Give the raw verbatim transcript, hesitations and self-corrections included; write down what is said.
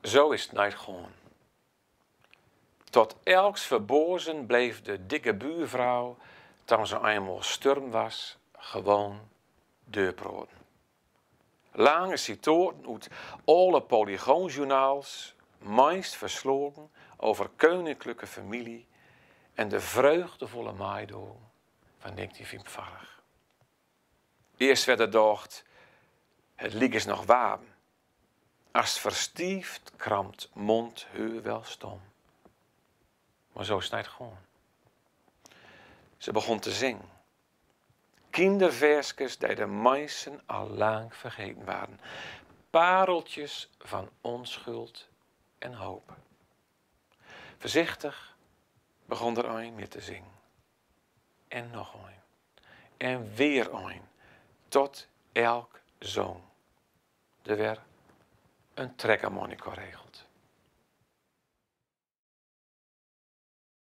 Zo is 't nit goon. Tot elks verbozen bleef de dikke buurvrouw, toen ze eenmaol sturm was, gewoon deurproten. Lange citaten oet alle Polygoonjournaals, meist verslogen over keuninklike familie en de vreugdevolle maaidogen van negentien fiefenveertig. Eerst werd er dacht: het liek is nog warm. As verstiefd krampt mond heur wel stom. Maar zo is 't nit goon. Ze begon te zingen. Kinderverskes die de meisten al lang vergeten waren. Pareltjes van onschuld en hoop. Voorzichtig begon er een met te zingen. En nog een. En weer een. Tot elk zong. Er werd een trekharmonica geregeld.